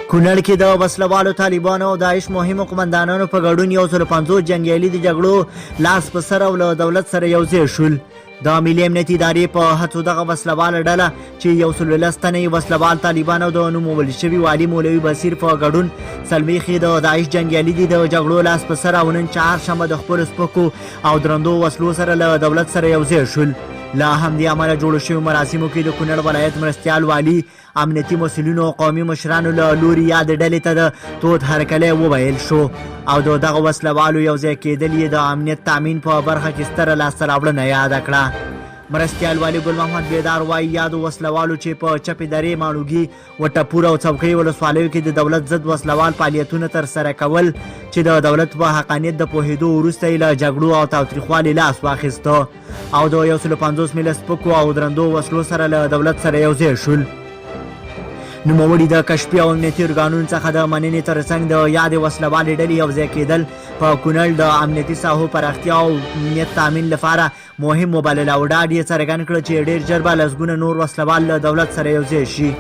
کونړ کې د وسلوالو طالبانو او داعش مهمو قومندانانو په ګډون 150 جنګیالي د جګړو لاس په سر او له دولت سره یوځای شول. د ملي امنیت ادارې په هڅو دغه وسلواله ډله چې 110 تنه یې وسلوال طالبان او د نومول شوي والي مولوي بصیر په ګډون 40 یې د داعش جنګیالي دي، د جګړو لاس په سر او نن چهارشنبه د خپلو سپکو او درندو وسلو سره له دولت سره یوځای شول. له همدې امله جوړو شویو مراسمو کې د کونړ ولایت مرستیال والي، امنیتي مسؤلینو او قومي مشرانو له لوري یادې ډلې ته د تود هرکلی وویل شو او د دغه وسله والو یو ځای کېدل یې د امنیت تامین په برخه کې ستره لاسته راوړنه یاده کړه. مرستیال والي ګل محمد بیدار وایي، یادو وسله والو چې په چپې درې، ماڼوګي، وټپور او څوکۍ ولسوالیو کې د دولت ضد وسله وال فعالیتونه ترسره کول چې د دولت په حقانیت د پوهېدو وروسته یې له جګړو او تاوتریخوالي لاس واخیسته او د 150 میله سپکو او درندو وسلو سره له دولت سره یوځای شول. نوموړي د کشفي او امنیتي ارګانونو څخه د مننې ترڅنګ د یادې وسلوالې ډلې یوځای کېدل په کونړ د امنیتي ساحو پراختیا او امنیت تامین لپاره مهم وبلل او ډاډ یې څرګند کړ چې ډېر ژر به لسګونه نور وسلوال له دولت سره یوځای شي.